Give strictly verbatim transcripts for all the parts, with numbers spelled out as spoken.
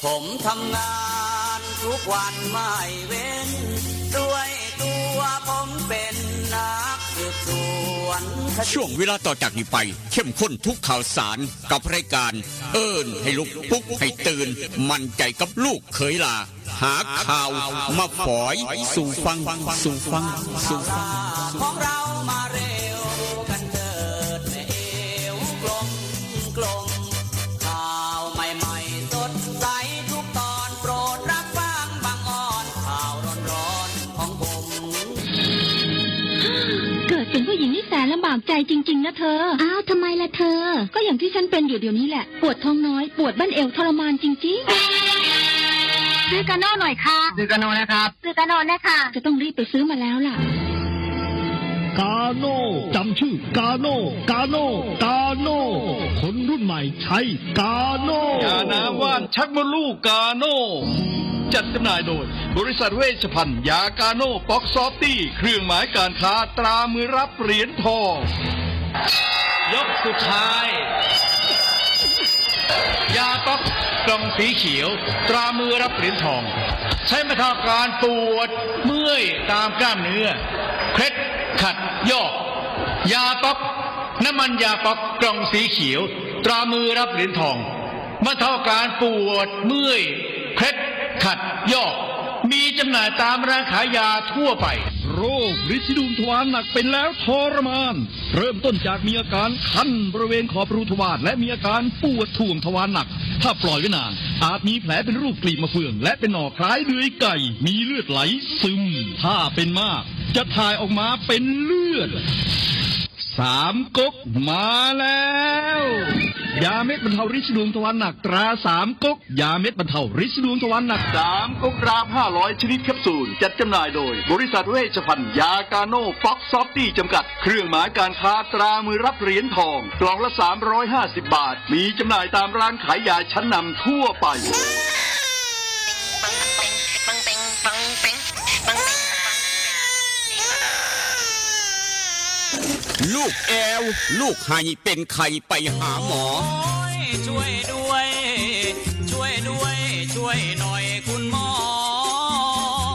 ผมทำงานทุกวันไม่เว้น ด้วยตัวผมเป็นนักสืบสวนคดี ช่วงเวลาต่อจากนี้ไป เข้มข้นทุกข่าวสารกับรายการ เอิ้นให้ลุก ปลุกให้ตื่น มั่นใจกับลูกเขยหล้า หาข่าวมาฝอยสู่ฟัง สู่ฟัง สู่ฟัง ของเรามาเร็วกันเถิดแม่เอวกลมกลม ข่าวใหม่ๆสดใสทุกตอน โปรดรับฟังบางออน ข่าวร้อนๆของผม เกิดเป็นผู้หญิงนี่แสนลำบากใจจริงๆนะเธอ อ้าวทำไมล่ะเธอ ก็อย่างที่ฉันเป็นอยู่เดี๋ยวนี้แหละ ปวดท้องน้อย ปวดบั้นเอวทรมานจริง ซื้อกาโน่หน่อยค่ะ ซื้อกาโน่นะครับ ซื้อกาโน่นะคะ ๆ จะต้องรีบไปซื้อมาแล้วล่ะ กาโน่ จำชื่อกาโน่ กาโน่ กาโน่ คนรุ่นใหม่ใช้กาโน่ ยาน้ำว่านชักมดลูกกาโน่ จัดจำหน่ายโดย บริษัทเวชภัณฑ์ยากาโน่ป๊อกซอฟตี้ เครื่องหมายการค้าตรามือรับเหรียญทอง ยกสุดท้าย ยาป๊อกกล่องสีเขียว ตรามือรับเหรียญทอง ใช้บรรเทาอาการปวดเมื่อยตามกล้ามเนื้อ เคล็ดขัดยอก ยาป๊อก น้ำมันยาป๊อกกล่องสีเขียว ตรามือรับเหรียญทอง บรรเทาอาการปวดเมื่อย เคล็ดขัดยอก มีจำหน่ายตามร้านขายยาทั่วไป โรคริดสีดวงทวารหนักเป็นแล้วทรมาน เริ่มต้นจากมีอาการคันบริเวณขอบรูทวาร และมีอาการปวดถ่วงทวารหนัก ถ้าปล่อยไว้นาน อาจมีแผลเป็นรูปกลีบมะเฟือง และเป็นหนองคล้ายเดือยไก่ มีเลือดไหลซึม ถ้าเป็นมาก จะถ่ายออกมาเป็นเลือด สามก๊กมาแล้ว ยาเม็ดบรรเทาริดสีดวงทวารหนักตราสามก๊ก ยาเม็ดบรรเทาริดสีดวงทวารหนัก สามก๊กรามห้าร้อยชนิดแคปซูล จัดจำหน่ายโดย บริษัทเวชภัณฑ์ยากาโน่ป๊อกซอฟตี้จำกัด เครื่องหมายการค้าตรามือรับเหรียญทอง กล่องละสามร้อยห้าสิบบาท มีจำหน่ายตามร้านขายยาชั้นนำทั่วไป ลูกแอว ลูกไห้เป็นไข้ไปหาหมอ ช่วยด้วย ช่วยด้วย ช่วยหน่อยคุณหมอ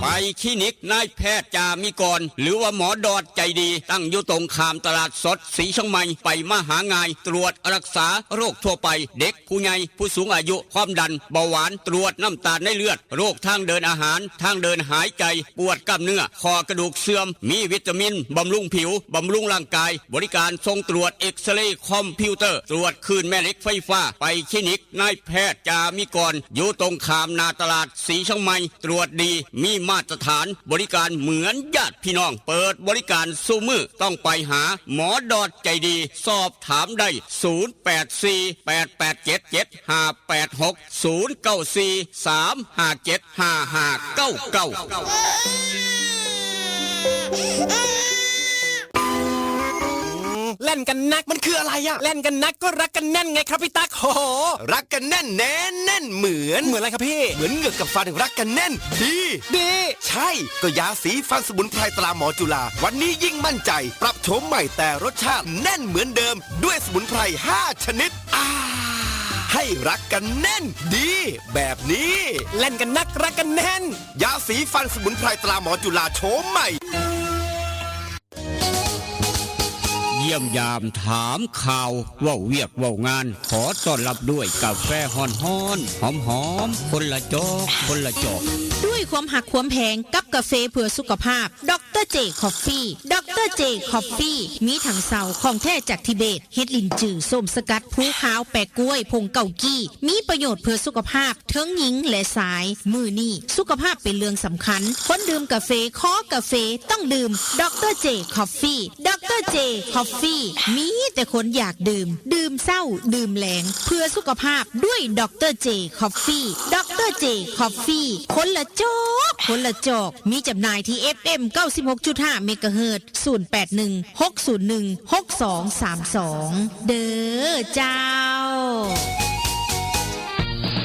ไปคลินิกนายแพทย์จามิกร หรือว่าหมอดอดใจดี ตั้งอยู่ตรงข้ามตลาดสดสีเชียงใหม่ ไปมาหาง่าย ตรวจรักษาโรคทั่วไป เด็ก ผู้ใหญ่ ผู้สูงอายุ ความดัน เบาหวาน ตรวจน้ำตาลในเลือด โรคทางเดินอาหาร ทางเดินหายใจ ปวดกล้ามเนื้อ ข้อกระดูกเสื่อม มีวิตามิน บำรุงผิว บำรุงร่างกาย บริการส่งตรวจเอ็กซเรย์คอมพิวเตอร์ ตรวจคลื่นแม่เหล็กไฟฟ้า ไปคลินิกนายแพทย์จามิกร อยู่ตรงข้ามหน้าตลาดสีเชียงใหม่ ตรวจดี มีมาตรฐาน บริการเหมือนญาติพี่น้อง เปิดบริการซุมื้อ ต้องไปหาหมอดอดใจดี สอบถามได้ ศูนย์แปดสี่ แปดแปดเจ็ด เจ็ดห้าแปดหก ศูนย์เก้าสี่ สามห้าเจ็ด ห้าห้าเก้าเก้า แล่นกันนักมันคืออะไรอะแล่นกันนักก็รักกันแน่นไงครับพี่ตั๊ก โห รักกันแน่นแน่นแน่นเหมือน เหมือนอะไรครับพี่ เหมือนเหงือกกับฟันรักกันแน่น ดี ดี ใช่ ก็ยาสีฟันสมุนไพรตราหมอจุฬา วันนี้ยิ่งมั่นใจ ปรับโฉมใหม่แต่รสชาติแน่นเหมือนเดิม ด้วยสมุนไพรห้าชนิด อ่า ให้รักกันแน่น ดี แบบนี้ แล่นกันนักรักกันแน่น ยาสีฟันสมุนไพรตราหมอจุฬาโฉมใหม่ เยี่ยมยามถามข่าว เว้าเวียกเว้างาน ขอต้อนรับด้วยกาแฟฮ้อนฮ้อนหอมหอมๆ คนละจอกคนละจอก ด้วยความหักความแพงกับกาแฟเพื่อสุขภาพ ดอกเตอร์เจ คอฟฟี่ ดอกเตอร์เจ คอฟฟี่ มีถังเซาของแท้จากทิเบต เห็ดลินจือ ส้มสกัด ภูขาว แปะกล้วย ผงเกากี้ มีประโยชน์เพื่อสุขภาพ เทิงหญิงและชาย มื้อนี้สุขภาพเป็นเรื่องสำคัญ คนดื่มกาแฟ คอกาแฟ ต้องดื่ม ดอกเตอร์เจ คอฟฟี่ ดอกเตอร์เจ คอฟฟี่ มีแต่คนอยากดื่ม ดื่มเช้า ดื่มแลง เพื่อสุขภาพด้วย ดอกเตอร์เจ คอฟฟี่ ดอกเตอร์เจ คอฟฟี่ คนละจอก คนละจอก มีจำหน่ายที่ เอฟเอ็ม เก้าสิบหกจุดห้า เมกะเฮิรตซ์ ศูนย์แปดหนึ่ง หกศูนย์หนึ่ง หกสองสามสอง เด้อเจ้า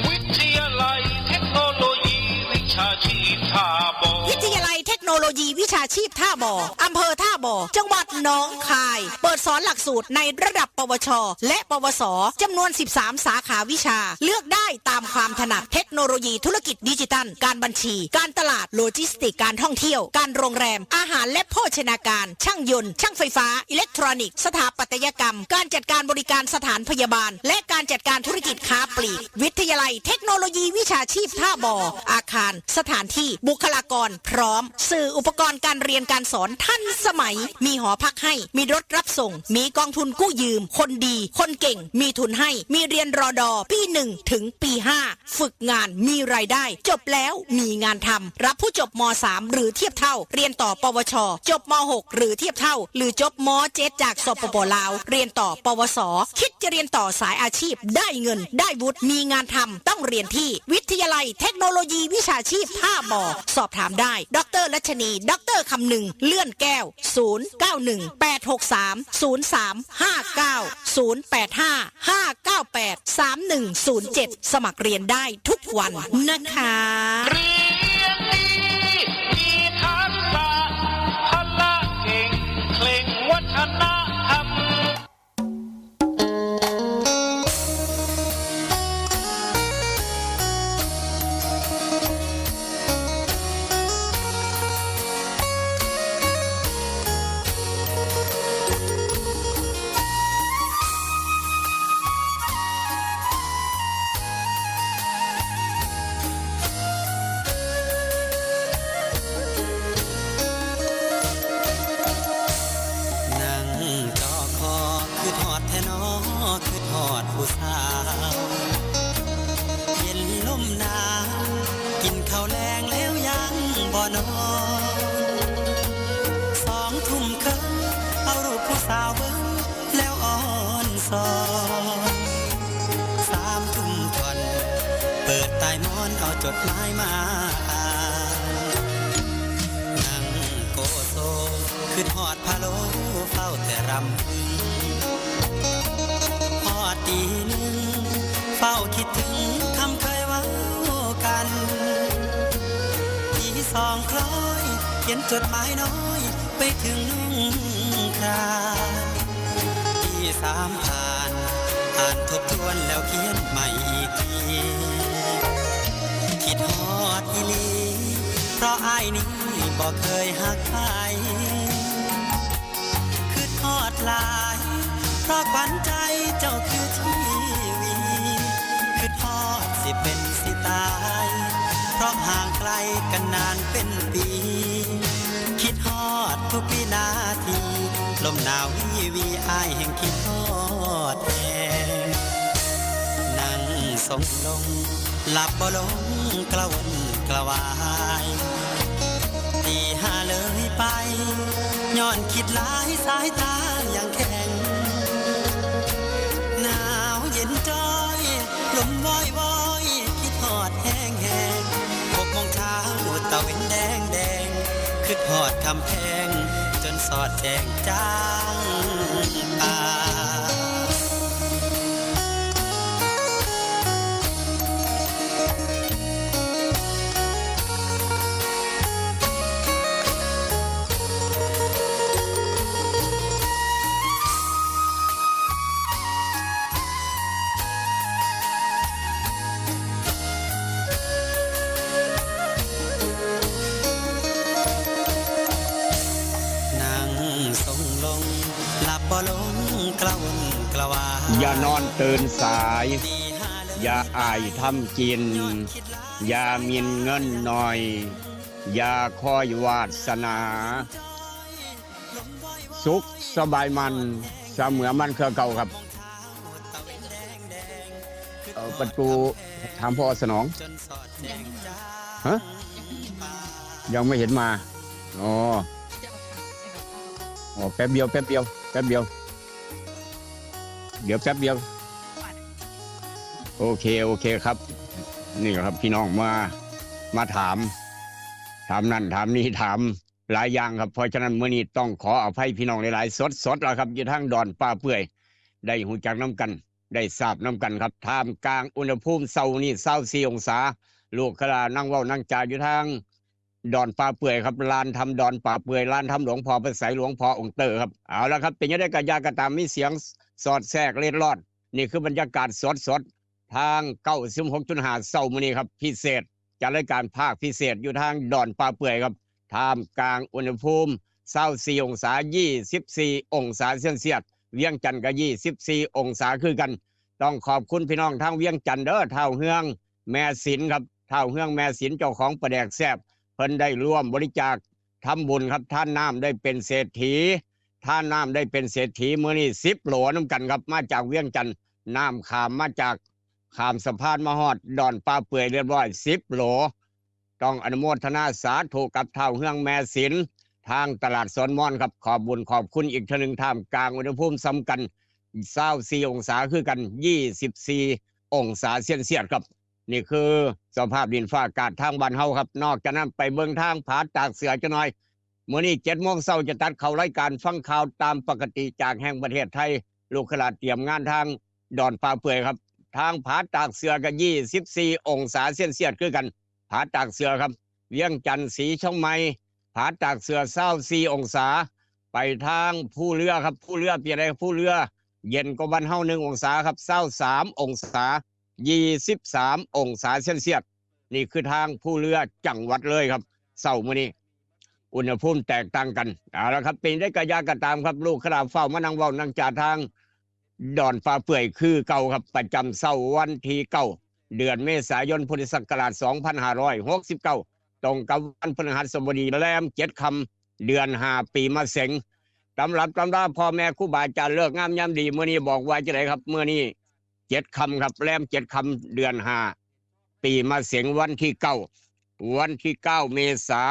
วิทยาลัยเทคโนโลยีวิชาชีพท่าบ่อ วิ ทยาลัยเทคโนโลยีวิชาชีพท่าบ่อ อำเภอท่าบ่อ จังหวัดหนองคาย เปิดสอนหลักสูตรในระดับ ปวช และ ปวส จำนวน สิบสาม สาขาวิชา เลือกได้ตามความถนัด เทคโนโลยีธุรกิจดิจิทัล การบัญชี การตลาด โลจิสติกส์ การท่องเที่ยว การโรงแรม อาหารและโภชนาการ ช่างยนต์ ช่างไฟฟ้า อิเล็กทรอนิกส์ สถาปัตยกรรม การจัดการบริการสถานพยาบาล และการจัดการธุรกิจค้าปลีก วิทยาลัยเทคโนโลยีวิชาชีพท่าบ่อ อาคาร สถานที่ บุคลากร พร้อม สื่ออุปกรณ์การเรียนการสอนทันสมัย มีหอพักให้ มีรถรับส่ง มีกองทุนกู้ยืม คนดี คนเก่ง มีทุนให้ มีเรียน รอดอ ปีหนึ่งถึงปีห้า ฝึกงาน มีรายได้ จบแล้วมีงานทำ รับผู้จบ ม.สาม หรือเทียบเท่า เรียนต่อ ปวช จบ ม.หก หรือเทียบเท่า หรือจบ ม.เจ็ด จาก สปป ลาว เรียนต่อ ปวส คิดจะเรียนต่อสายอาชีพ ได้เงิน ได้วุฒิ มีงานทำ ต้องเรียนที่วิทยาลัยเทคโนโลยีวิชาชีพท่าบ่อ สอบถามได้ ดร.รัชนี ดร.คำนึง เลื่อนแก้ว ศูนย์เก้าหนึ่ง แปดหกสาม ศูนย์สามห้าเก้า ศูนย์แปดห้า ห้าเก้าแปด สามหนึ่งศูนย์เจ็ด สมัครเรียนได้ทุกวันนะคะ เรียนดี มีทักษะ พละเก่ง เคร่งวัฒนธรรม นั่งจ่อคอ คิดฮอดแท้น้อ คิดฮอดผู้สาว เย็นลมหนาว กินข้าวแลงแล้วยังบ่นอน สองทุ่มครึ่ง เอารูปผู้สาวเบิ่ง แล้วอ่อนสอน สามทุ่มท่อน เปิดใต้หมอน เอาจดหมายมาอ่าน นั่งโกโซ คิดฮอดพะโล้ เฝ้าแต่รำพึง ฮอดตีหนึ่ง เฝ้าคิดถึงคำเคยเว้ากัน ตีสองคล้อย เขียนจดหมายน้อย ไปถึงนุ่งคราน ตีสามผ่าน อ่านทบทวนแล้วเขียนใหม่อีกที คิดฮอดอีหลี เพราะอ้ายนี้บ่เคยฮักใคร คิดฮอดหลาย เพราะขวัญใจเจ้าคือทีวี คิดฮอดสิเป็นสิตาย เพราะห่างไกลกันนานเป็นปี คิดฮอดทุกวินาที ลมหนาววีวี อ้ายแห่งคิดฮอดแฮง นั่งทรงลง หลับบ่ลงกระวนกระวาย ตีห้าเลยไป ย้อนคิดหลายสายตายังแข็ง หนาวเย็นจ้อย ลมวอยวอย คิดฮอดแฮงแฮง หกโมงเช้าตะเว็นแดงแดง คิดฮอดคำแพง จนสอดแจ้งจางป่า นั่งทรงลง หลับบ่ลงกระวนกระวาย อย่านอนตื่นสาย อย่าอ้ายทำกิน อย่าหมิ่นเงินหน่อย อย่าคอยวาสนา สุขสบายมัน เสมอมันคือเก่าครับ เอ่อ ประตู ถามพ่อสนอง ฮะ ยังไม่เห็นมา อ๋อ อ๋อ แป๊บเดียว แป๊บเดียว แป๊บเดียว เดี๋ยวแป๊บเดียว โอเค โอเคครับ นี่ครับ พี่น้องมา มาถาม ถามนั่น ถามนี่ ถามหลายอย่างครับ เพราะฉะนั้นมื้อนี้ต้องขออภัยพี่น้องหลายๆ สดๆ แล้วครับ อยู่ทางดอนป่าเปื่อย ได้ฮู้จักนำกัน ได้ทราบนำกันครับ ท่ามกลางอุณหภูมิเช้านี้ ซาวสี่ องศา ลูกหลานนั่งเว้านั่งจาอยู่ทาง ดอนป่าเปื่อยครับ ลานธรรมดอนป่าเปื่อย ลานธรรมหลวงพ่อพระไสย หลวงพ่อองค์เตอร์ครับ เอาละครับ เป็นยังไงก็อย่าก็ตาม มีเสียงสอดแทรกเล็ดลอด นี่คือบรรยากาศสดๆ ทาง เก้าสิบหกจุดห้า เช้ามื้อนี้ครับ พิเศษ จัดรายการภาคพิเศษอยู่ทางดอนป่าเปื่อยครับ ท่ามกลางอุณหภูมิ ซาวสี่ องศา ยี่สิบสี่ องศาเซลเซียส เวียงจันทน์ก็ ยี่สิบสี่ องศาคือกัน ต้องขอบคุณพี่น้องทางเวียงจันทน์เด้อ ท้าวเฮืองแม่สินครับ ท้าวเฮืองแม่สิน เจ้าของปลาแดกแซ่บ เพิ่นได้ร่วมบริจาคทำบุญครับ ทานน้ำได้เป็นเศรษฐี ทานน้ำได้เป็นเศรษฐี มื้อนี้ สิบ โหลนำกันครับ มาจากเวียงจันทน์ น้ำข้ามมาจาก ข้ามสะพานมาฮอดดอนป่าเปื่อยเรียบร้อย สิบ โหล ต้องอนุโมทนาสาธุกับท้าวเฮืองแม่สิน ทางตลาดสวนม่อนครับ ขอบบุญขอบคุณอีกเทื่อหนึ่ง ท่ามกลางอุณหภูมิส่ำกัน ซาวสี่ องศาคือกัน ยี่สิบสี่ องศาเซลเซียสครับ นี่คือสภาพดินฟ้าอากาศทางบ้านเฮาครับ นอกจากนั้นไปเบิ่งทางผาตากเสือจักหน่อย มื้อนี้ เจ็ดโมงเช้าจะตัดเข้ารายการฟังข่าวตามปกติจากแห่งประเทศไทย ลูกขลาดเตรียมงานทางดอนป่าเปื่อยครับ ทางผาตากเสือก็ ยี่สิบสี่ องศาเซลเซียสคือกัน ผาตากเสือครับ เวียงจันทน์ สีเชียงใหม่ ผาตากเสือ ซาวสี่ องศา ไปทางภูเรือครับ ภูเรือเป็นไง ภูเรือ เย็นกว่าบ้านเฮา หนึ่ง องศาครับ ซาวสาม องศา ยี่สิบสาม องศาเซลเซียส นี่คือทางภูเรือจังหวัดเลยครับ เช้ามื้อนี้ อุณหภูมิแตกต่างกัน เอาละครับ เป็นได้กะยาก็ตามครับ ลูกขลาดฟ้าวมานั่งเว้านั่งจาทางดอนป่าเปื่อยคือเก่าครับ ประจำเช้าวันที่ เก้า เดือนเมษายน พุทธศักราช สองพันห้าร้อยหกสิบเก้า ตรงกับวันพฤหัสบดีแรม เจ็ด ค่ำ เดือน ห้า ปีมะเสง ตำรับตำราพ่อแม่ครูบาอาจารย์ ฤกษ์งามยามดี มื้อนี้บอกว่าจังไดครับ มื้อนี้ เจ็ด ค่ำครับ แรม เจ็ด ค่ำ เดือน ห้า ปีมะเสง วันที่ เก้า วันที่ เก้า เมษา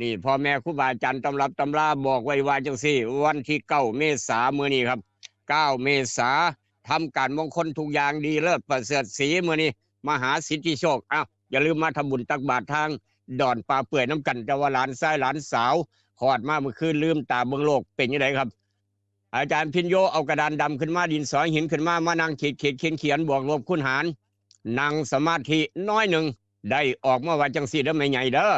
นี่พ่อแม่ครูบาอาจารย์ตำรับตำราบอกไว้ว่าจังซี่ วันที่ เก้า เมษา มื้อนี้ครับ เก้า เมษา ทำการมงคลทุกอย่างดีเลิศประเสริฐศรี มื้อนี้ มหาสิทธิโชค อ้าว อย่าลืมมาทำบุญตักบาตรทางดอนป่าเปื่อยนำกัน แต่ว่าหลานชายหลานสาว คลอดมาเมื่อคืน ลืมตาเบิ่งโลก เป็นจังไดครับ อาจารย์พิญโยเอากระดานดำขึ้นมา ดินสอหินขึ้นมา มานั่งขีดขีดเขียนเขียน บวกลบคูณหาร นั่งสมาธิน้อยหนึ่ง ได้ออกมาว่าจังซี่เด้อแม่ใหญ่เด้อ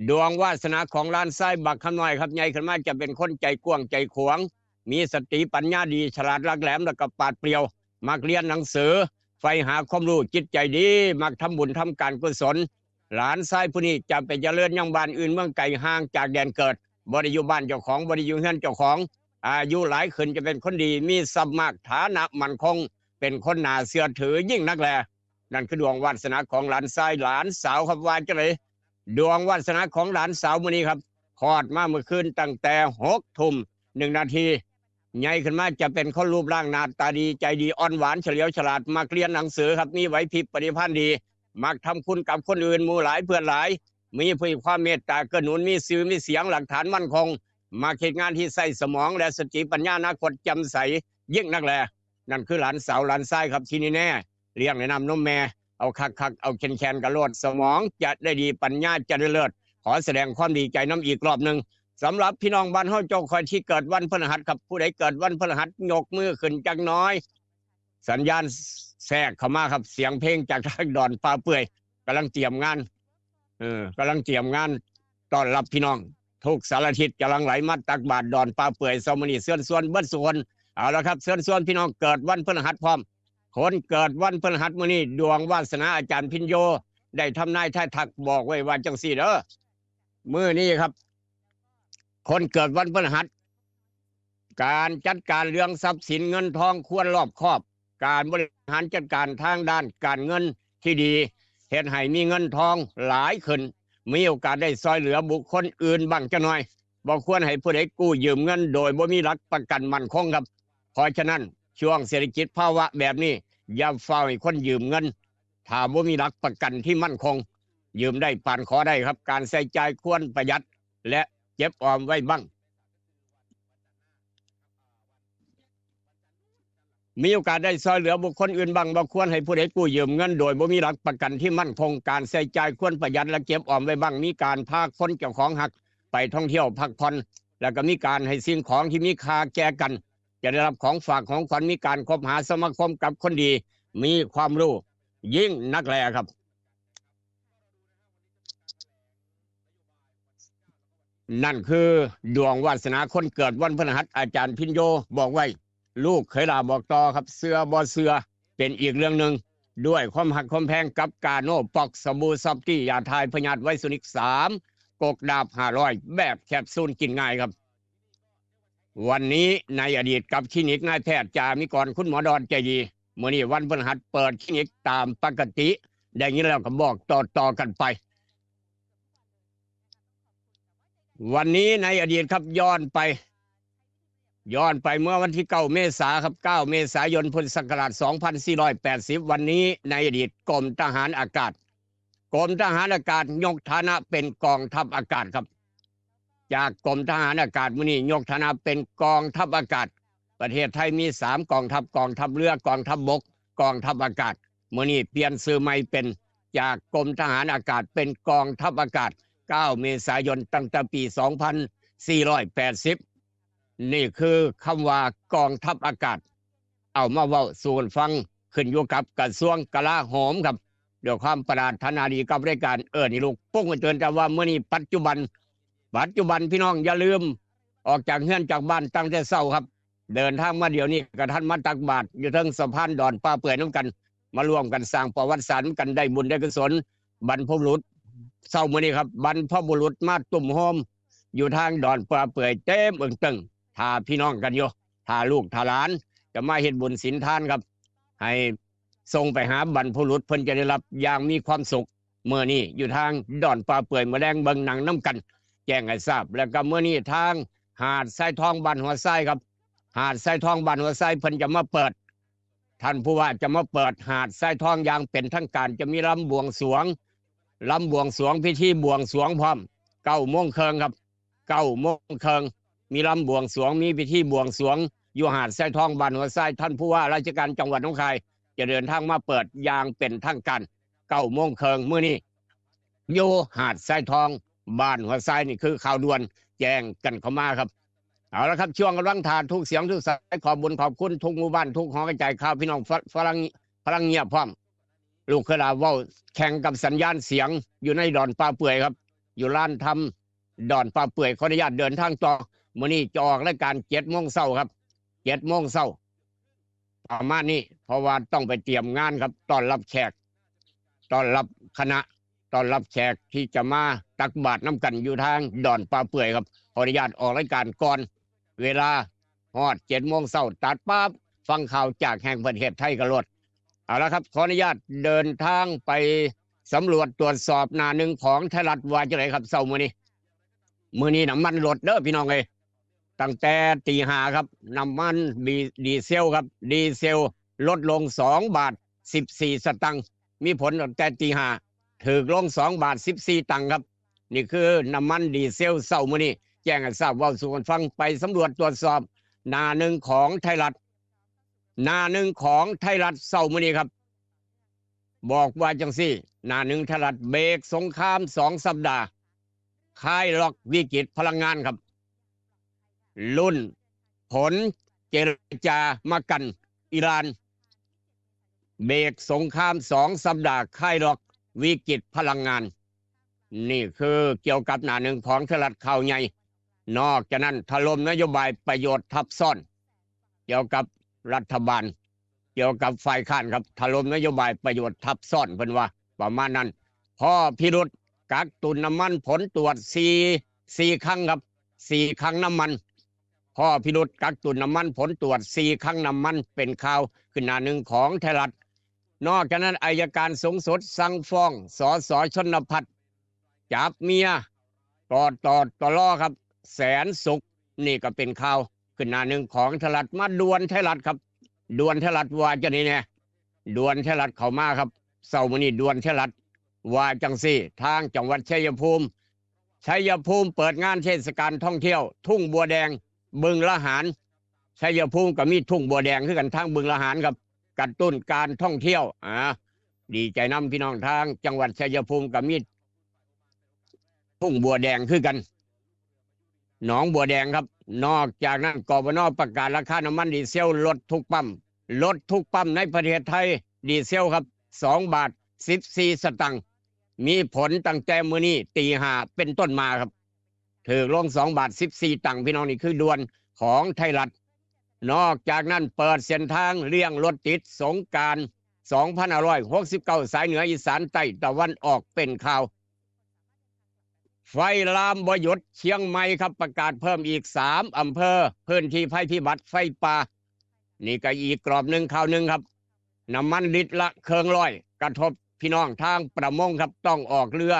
ดวงวาสนาของหลานชายบักคำน้อยครับ ใหญ่ขึ้นมาจะเป็นคนใจกว้างใจขวาง มีสติปัญญาดี ฉลาดหลักแหลม แล้วก็ปราดเปรียว มักเรียนหนังสือ ใฝ่หาความรู้ จิตใจดี มักทำบุญทำการกุศล หลานชายผู้นี้จะไปเจริญยังบ้านอื่นเมืองไกล ห่างจากแดนเกิด บ่ได้อยู่บ้านเจ้าของ บ่ได้อยู่เฮือนเจ้าของ อายุหลายขึ้นจะเป็นคนดี มีทรัพย์มาก ฐานะมั่นคง เป็นคนน่าเชื่อถือยิ่งนักแล นั่นคือดวงวาสนาของหลานชายหลานสาวครับ ว่าจังได ดวงวาสนาของหลานสาวมื้อนี้ครับ คลอดมาเมื่อคืนตั้งแต่ หก ทุ่ม หนึ่ง นาที ใหญ่ขึ้นมาจะเป็นคนรูปร่างหน้าตาดี ใจดี อ่อนหวาน เฉลียวฉลาด มักเรียนหนังสือครับ มีไหวพริบปฏิภาณดี มักทำคุณกับคนอื่น หมู่หลายเพื่อนหลาย มีผู้มีความเมตตาเกื้อหนุน มีชื่อมีเสียง หลักฐานมั่นคง มักเฮ็ดงานที่ใช้สมองและสติปัญญา อนาคตแจ่มใสยิ่งนักแล นั่นคือหลานสาวหลานชายครับ ที่แน่ๆ เลี้ยงในน้ำนมแม่ เอาคักๆ เอาแข็งๆ กะโลด สมองจะได้ดี ปัญญาจะได้เลิศ ขอแสดงความดีใจนำอีกรอบหนึ่ง สำหรับพี่น้องบ้านเฮาเจ้าคอยที่เกิดวันพฤหัสครับ ผู้ใดเกิดวันพฤหัสยกมือขึ้นจักหน่อย สัญญาณแทรกเข้ามาครับ เสียงเพลงจากทางดอนป่าเปื่อย กำลังเตรียมงาน เออกำลังเตรียมงานต้อนรับพี่น้อง ทุกสารทิศจะหลั่งไหลมาตักบาตรดอนป่าเปื่อยเช้ามื้อนี้ เชิญชวนเบิดสุคน เอาละครับ เชิญชวนพี่น้องเกิดวันพฤหัสพร้อม คนเกิดวันพฤหัสมื้อนี้ ดวงวาสนาอาจารย์พิญโย ได้ทำนายทายทักบอกไว้ว่าจังซี่เด้อ มื้อนี้ครับ คนเกิดวันพฤหัส การจัดการเรื่องทรัพย์สินเงินทองควรรอบคอบ การบริหารจัดการทางด้านการเงินที่ดี เฮ็ดให้มีเงินทองหลายขึ้น มีโอกาสได้ช่วยเหลือบุคคลอื่นบ้างจักหน่อย บ่ควรให้ผู้ใดกู้ยืมเงินโดยบ่มีหลักประกันมั่นคงครับ เพราะฉะนั้นช่วงเศรษฐกิจภาวะแบบนี้ อย่าฟ้าวให้คนยืมเงิน ถ้าบ่มีหลักประกันที่มั่นคง ยืมได้ปานขอได้ครับ การใช้จ่ายควรประหยัด และเก็บออมไว้บ้าง มีโอกาสได้ช่วยเหลือบุคคลอื่นบ้าง บ่ควรให้ผู้ใดกู้ยืมเงินโดยบ่มีหลักประกันที่มั่นคง การใช้จ่ายควรประหยัดและเก็บออมไว้บ้าง มีการพาคนเจ้าของฮักไปท่องเที่ยวพักผ่อน แล้วก็มีการให้สิ่งของที่มีค่าแก่กัน จะได้รับของฝากของขวัญ มีการคบหาสมาคมกับคนดี มีความรู้ยิ่งนักแลครับ น นั่นคือดวงวาสนาคนเกิดวันพฤหัส อาจารย์พินโยบอกไว้ ลูกเขยหล่าบอกต่อครับ เชื่อบ่เชื่อเป็นอีกเรื่องหนึ่ง ด้วยความฮักความแพงกับกาโนป๊อก สบู่ซอฟตี้ ยาถ่ายพยาธิไวสนิกสาม กกดาบห้าร้อย แบบแคปซูลกินง่ายครับ วันนี้ในอดีตกับคลินิกนายแพทย์จามิกร คุณหมอดอนใจดี มื้อนี้วันพฤหัสเปิดคลินิกตามปกติ ได้ยินแล้วก็บอกต่อๆกันไป วันนี้ในอดีตครับ ย้อนไป ย้อนไปเมื่อวันที่เก้าเมษาครับ เก้าเมษายนพุทธศักราชสองพันสี่ร้อยแปดสิบ วันนี้ในอดีตกรมทหารอากาศ กรมทหารอากาศยกฐานะเป็นกองทัพอากาศครับ จากกรมทหารอากาศมื้อนี้ยกฐานะเป็นกองทัพอากาศ ประเทศไทยมีสามกองทัพ กองทัพเรือ กองทัพบก กองทัพอากาศ มื้อนี้เปลี่ยนชื่อใหม่เป็น จากกรมทหารอากาศเป็นกองทัพอากาศ เก้าเมษายนตั้งแต่ปีสองพันสี่ร้อยแปดสิบ นี่คือคำว่ากองทัพอากาศ เอามาเว้าสู่กันฟัง ขึ้นอยู่กับกระทรวงกลาโหมครับ ด้วยความปรารถนาดีกับรายการเอิ้นให้ลูกปลุกให้ตื่น แต่ว่ามื้อนี้ปัจจุบัน ปัจจุบันพี่น้องอย่าลืม ออกจากเฮือนจากบ้านตั้งแต่เช้าครับ เดินทางมาเดี๋ยวนี้กะทันมาตักบาตรอยู่เทิงสะพานดอนป่าเปื่อยนำกัน มาร่วมกันสร้างประวัติศาสตร์นำกัน ได้บุญได้กุศล บรรพบุรุษ เช้ามื้อนี้ครับ บรรพบุรุษมาตุ้มโฮมอยู่ทางดอนป่าเปื่อยเต็มเอิงเติง ถ้าพี่น้องกันอยู่ ถ้าลูกถ้าหลานจะมาเฮ็ดบุญศีลทานครับ ให้ส่งไปหาบรรพบุรุษ เพิ่นจะได้รับอย่างมีความสุข มื้อนี้อยู่ทางดอนป่าเปื่อย มื้อแลงเบิ่งหนังนำกัน แจ้งให้ทราบ แล้วก็มื้อนี้ทางหาดทรายทองบ้านหัวทรายครับ หาดทรายทองบ้านหัวทรายเพิ่นจะมาเปิด ท่านผู้ว่าจะมาเปิดหาดทรายทองอย่างเป็นทางการ จะมีลำบวงสรวง ลำบวงสรวง พิธีบวงสรวงพร้อม เก้าโมงครึ่งครับ เก้าโมงครึ่ง มีลำบวงสรวง มีพิธีบวงสรวง อยู่หาดทรายทองบ้านหัวทราย ท่านผู้ว่าราชการจังหวัดหนองคาย จะเดินทางมาเปิดอย่างเป็นทางการ เก้าโมงครึ่งมื้อนี้ อยู่หาดทรายทองบ้านหัวทราย นี่คือข่าวด่วนแจ้งกันเข้ามาครับ เอาละครับ ช่วงกำลังถ่าทุกเสียงทุกสาย ขอบบุญขอบคุณทุกหมู่บ้านทุกหอกระจายข่าว พี่น้องฝฝรั่งฝรั่งเงียบพร้อม ลูกเขยหล่าเว้าแข่งกับสัญญาณเสียงอยู่ในดอนป่าเปื่อยครับ อยู่ลานธรรมดอนป่าเปื่อย ขออนุญาตเดินทางต่อ มื้อนี้จะออกรายการเจ็ดโมงเช้าครับ เจ็ดโมงเช้า ประมาณนี้ เพราะว่าต้องไปเตรียมงานครับ ต้อนรับแขก ต้อนรับคณะ ต้อนรับแขกที่จะมาตักบาตรนำกันอยู่ทางดอนป่าเปื่อยครับ ขออนุญาตออกรายการก่อนเวลา ฮอดเจ็ดโมงเช้า ตัดปั๊บ ฟังข่าวจากแห่งประเทศไทยก็โลด เอาละครับ ขออนุญาตเดินทางไปสำรวจตรวจสอบหน้าหนึ่งของไทยรัฐว่าจั่งใดครับ เช้ามื้อนี้ มื้อนี้น้ำมันลดเด้อพี่น้องเอ้ย ตั้งแต่ตีห้าครับ น้ำมันดีดีเซลครับ ดีเซลลดลงสองบาทสิบสี่สตางค์ มีผลตั้งแต่ตีห้า ถูกลงสองบาทสิบสี่ตังค์ครับ นี่คือน้ำมันดีเซลเช้ามื้อนี้ แจ้งให้ทราบ เว้าสู่กันฟัง ไปสำรวจตรวจสอบหน้าหนึ่งของไทยรัฐ หน้าหนึ่งของไทยรัฐเช้ามื้อนี้ครับ บอกว่าจั่งซี้ หน้าหนึ่งไทยรัฐ เบรกสงครามสองสัปดาห์ คลายล็อกวิกฤตพลังงานครับ ลุ้นผลเจรจามากันอิหร่าน เบรกสงครามสองสัปดาห์ คลายล็อกวิกฤตพลังงาน นี่คือเกี่ยวกับหน้าหนึ่งของไทยรัฐข่าวใหญ่ นอกจากนั้นถล่มนโยบายประโยชน์ทับซ้อน เกี่ยวกับรัฐบาล เกี่ยวกับฝ่ายค้านครับ ถล่มนโยบายประโยชน์ทับซ้อน เพิ่นว่าประมาณนั้น พ้อพิรุธกักตุนน้ำมันผลตรวจสี่ สี่คลังครับ สี่คลังน้ำมัน พ้อพิรุธกักตุนน้ำมันผลตรวจสี่คลังน้ำมัน เป็นข่าวขึ้นหน้าหนึ่งของไทยรัฐ นอกจากนั้นอัยการสูงสุดสั่งฟ้อง สส ชลพัฒน์ จับเมีย กตตล ครับ แสนสุข นี่ก็เป็นข่าวขึ้นหน้าหนึ่งของไทยรัฐ มาด่วนไทยรัฐครับ ด่วนไทยรัฐว่าจั่งใดแน่ ด่วนไทยรัฐเข้ามาครับ เช้ามื้อนี้ด่วนไทยรัฐว่าจั่งซี้ ทางจังหวัดชัยภูมิ ชัยภูมิเปิดงานเทศกาลท่องเที่ยว ทุ่งบัวแดง บึงละหาร ชัยภูมิก็มีทุ่งบัวแดงคือกัน ทางบึงละหารครับ กระตุ้นการท่องเที่ยว อ่า ดีใจนำพี่น้องทางจังหวัดชัยภูมิก็มีทุ่งบัวแดงคือกัน หนองบัวแดงครับ นอกจากนั้น กปน ประกาศราคาน้ำมันดีเซลลดทุกปั๊ม ลดทุกปั๊มในประเทศไทย ดีเซลครับ สองบาทสิบสี่สตางค์ มีผลตั้งแต่มื้อนี้ตีห้าเป็นต้นมาครับ ถืกลงสองบาทสิบสี่ตังค์ พี่น้อง นี่คือด่วนของไทยรัฐ นอกจากนั้นเปิดเส้นทางเลี่ยงรถติดสงกรานต์สองพันห้าร้อยหกสิบเก้า สายเหนืออีสานใต้ตะวันออกเป็นข่าว ไฟลามบ่หยุดเชียงใหม่ครับ ประกาศเพิ่มอีกสามอำเภอ พื้นที่ภัยพิบัติไฟป่า นี่ก็อีกกรอบหนึ่งข่าวหนึ่งครับ น้ำมันลิตรละเคิ่งร้อย กระทบพี่น้องทางประมงครับ ต้องออกเรือ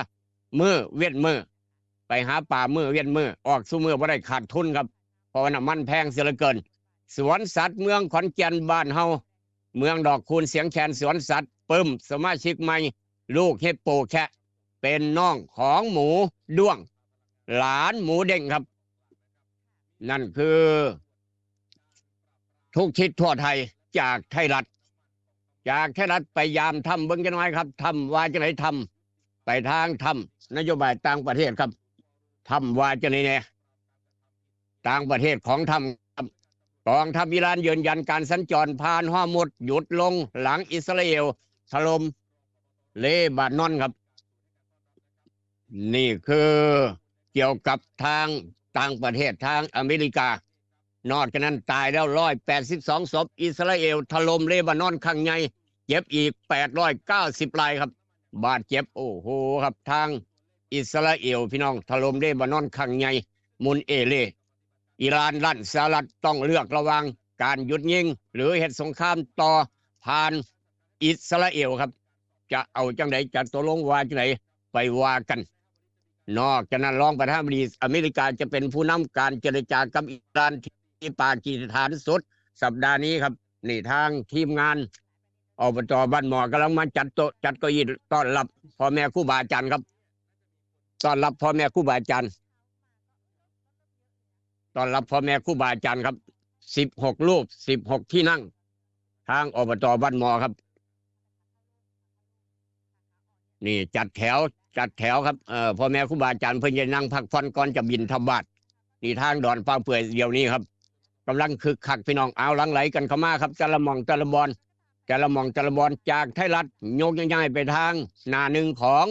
มื้อเว้นมื้อ ไปหาปลามื้อเว้นมื้อ ออกซุมื้อบ่ได้ ขาดทุนครับ เพราะว่าน้ำมันแพงเสียเหลือเกิน สวนสัตว์เมืองขอนแก่นบ้านเฮา เมืองดอกคูณเสียงแคน สวนสัตว์ปึ้มสมาชิกใหม่ ลูกฮิปโปแคะ เป็นน้องของหมูด้วง หลานหมูเด้งครับ นั่นคือ ทุกทิศทั่วไทยจากไทยรัฐ จากไทยรัฐไปยามถ้ำเบิ่งจักหน่อยครับ ถ้ำว่าจังได๋ ถ้ำ ไปทางถ้ำนโยบายต่างประเทศครับ ถ้ำว่าจังได๋แน่ ต่างประเทศของถ้ำครับ กองทัพอิหร่านยืนยันการสัญจรผ่านฮอร์มุซหยุดลงหลังอิสราเอลถล่มเลบานอนครับ นี่คือเกี่ยวกับทางต่างประเทศทางอเมริกา นอกจากนั้นตายแล้ว ร้อยแปดสิบสอง ศพ อิสราเอลถล่มเลบานอนครั้งใหญ่ เจ็บอีก แปดร้อยเก้าสิบ รายครับ บาดเจ็บ โอ้โหครับ ทางอิสราเอล พี่น้อง ถล่มเลบานอนครั้งใหญ่ มุนเอเล อิหร่านลั่น สหรัฐต้องเลือกระหว่างการหยุดยิง หรือเฮ็ดสงครามต่อผ่านอิสราเอลครับ จะเอาจังได๋ จะตกลงว่าจังได๋ ไปว่ากัน นอกจากนั้นรองประธานาธิบดีอเมริกาจะเป็นผู้นำการเจรจากับอิหร่านที่ปากีสถานสุดสัปดาห์นี้ครับ นี่ทางทีมงาน อบต.บ้านหมอกำลังมาจัดโต๊ะจัดเก้าอี้ต้อนรับพ่อแม่ครูบาอาจารย์ครับ ต้อนรับพ่อแม่ครูบาอาจารย์ ต้อนรับพ่อแม่ครูบาอาจารย์ครับ สิบหก รูป สิบหก ที่นั่ง ทาง อบต.บ้านหมอครับ นี่จัดแถว จัดแถวครับ เอ่อ พ่อแม่ครูบาอาจารย์เพิ่นจะนั่งพักผ่อนก่อนจะบิณฑบาต นี่ทางดอนป่าเปื่อยเดี๋ยวนี้ครับ กำลังคึกคักพี่น้อง เอาหลั่งไหลกันเข้ามาครับ แต่ละหม่องแต่ละบอน แต่ละหม่องแต่ละบอน จากไทยรัฐยกย้ายไปทางหน้าหนึ่งของ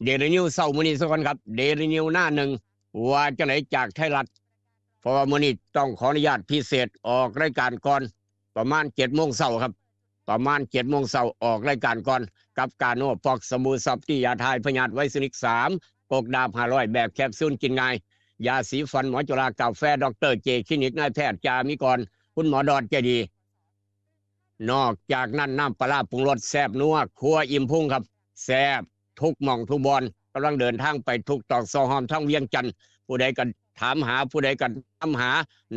เดลินิวเช้ามื้อนี้ซะก่อนครับ เดลินิวหน้าหนึ่ง ว่าจังได๋จากไทยรัฐ เพราะว่ามื้อนี้ต้องขออนุญาตพิเศษออกรายการก่อน ประมาณเจ็ดโมงเช้าครับ ประมาณเจ็ดโมงเช้าออกรายการก่อน กับกาโน่ฟอกสบู่ซอฟตี้ ยาถ่ายพยาธิไวรัสนิกสาม กกดาบห้าร้อย แบบแคปซูลกินง่าย ยาสีฟันหมอจุฬา กาแฟดอกเตอร์เจ คลินิกนายแพทย์จามิกร คุณหมอดอนใจดี นอกจากนั้นน้ำปลาร้าปรุงรสแซ่บนัว ครัวอิ่มพุงครับ แซ่บทุกหม่องทุกบอน กำลังเดินทางไปทุกตอกซอกฮอมทั้งเวียงจันทน์ ผู้ใดก็ถามหา ผู้ใดก็ถามหา